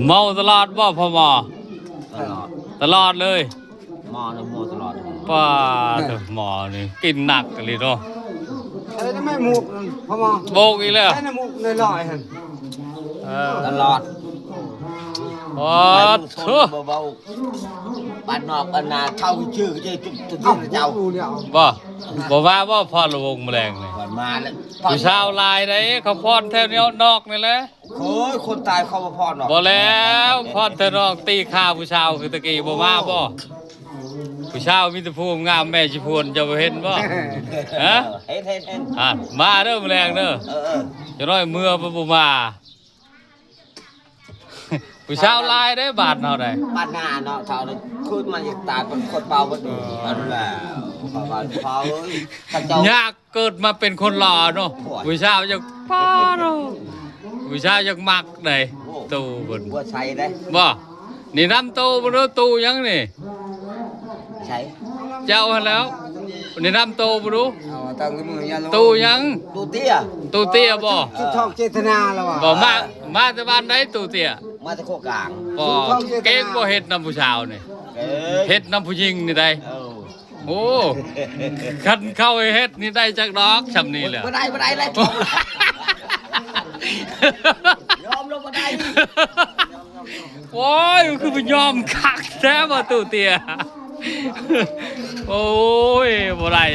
ເມົາຕະຫຼອດບໍ່ພໍ່ໝໍ? ຕະຫຼອດ ຕະຫຼອດເລີຍ. ໝໍນີ້ເມົາຕະຫຼອດ. ປ້າດ ໝໍນີ້ກິນໜັກອີ່ຫຼີເນາະ. ອັນນັ້ນແມ່ໝູກນັ້ນ ພໍ່ໝໍ ໂບກອີກແລ້ວ ໃສ່ນ້ຳໝູກນ້ອຍໆຫັ້ນ. ເອີ ຕະຫຼອດ. ປາດໂທ້ ບໍ່ເບົາ. ບ້ານນອກບ້ານນາເຊົ່າຊື່ເຈົ້າ ເຈົ້າ ເຈົ້າ ບໍ່ ບໍ່ວ່າບໍ່ ພໍລະວົງມື້ແລງນີ້ ມາແລ້ວ. ຜູ້ສາວຫຼາຍໃດ ເຂົາຟ້ອນແຖວແນວນອກນີ້ແຫຼະ. ໂອ້ຍ ຄົນຕາຍເຂົາບໍ່ຟ້ອນດອກ. ບໍ່ແລ້ວ ຟ້ອນແຕ່ນອກ ຕີຂ້າຜູ້ສາວຄືຕະກີ້ ບໍ່ມາບໍ່? ຜູ້ສາວມີແຕ່ຜູ້ງາມ ແມ່ຊິພວນ ເຈົ້າບໍ່ເຫັນບໍ່? ຮະ? ເຫັນ ເຫັນ ເຫັນ. ອ່າ ມາເດີມື້ແລງເດີ. ເອີ ເອີ ຈັກໜ້ອຍເມືອບໍ່ ບໍ່ມາ. ຜູ້ສາວຫຼາຍເດ້ບ້ານເຮົາໄດ໋. ບ້ານນາເນາະ ເທົ່ານັ້ນຄືມັນຢາກຕາຍເປັນຄົນເບົາເບິດ. ເອີ ອັນແລ້ວ ເຂົາວ່າ ເຂົາເອີຍ ເຂົາເຈົ້າ ຍາກເກີດມາເປັນຄົນຫຼໍ່ເນາະ. ໂອ້ຍ ຜູ້ສາວຢາກ ປ້າດໂທ້ ຜູ້ສາວຢາກມັກໃດ໋. ໂອ້ ຕູ້ເພິ່ນ ບໍ່ໃສ່ເດ້ ບໍ່? ນີ້ນຳໂຕບໍ່ຮູ້ ຕູ້ຫຍັງນີ້? ໃສ່ ເຈົ້າຫັ້ນແຫຼ້ວ. ນີ້ນຳໂຕບໍ່ຮູ້ ເອົາຕັ້ງມືຍາໂລ ຕູ້ຫຍັງ? ຕູ້ເຕ້ຍ ຕູ້ເຕ້ຍບໍ່? ຈຸດທອງເຈດຕະນາລະວ່າ. ບໍ່ ມາ ມາແຕ່ບ້ານໃດຕູ້ເຕ້ຍ? ມາແຕ່ໂຄກາງ. ບໍ່ ເກັ່ງບໍ່ເຮັດນຳຜູ້ສາວນີ້? ເກັ່ງ ເຮັດນຳຜູ້ຍິງນີ້ໄດ໋. ເອີ ໂອ້ ຄັນເຂົາໃຫ້ເຮັດນີ້ໄດ້ຈັກດອກ ຊ່ຳນີ້ແຫຼະ. ບໍ່ໄດ້ ບໍ່ໄດ້ ບໍ່ໄດ້ ຍອມລົງບໍ່ໄດ້. ໂອ້ຍ ຄືບໍ່ຍອມຄັກແທ້ບໍ່ຕູ້ເຕ້ຍ. ໂອ້ຍ ບໍ່ໄດ້.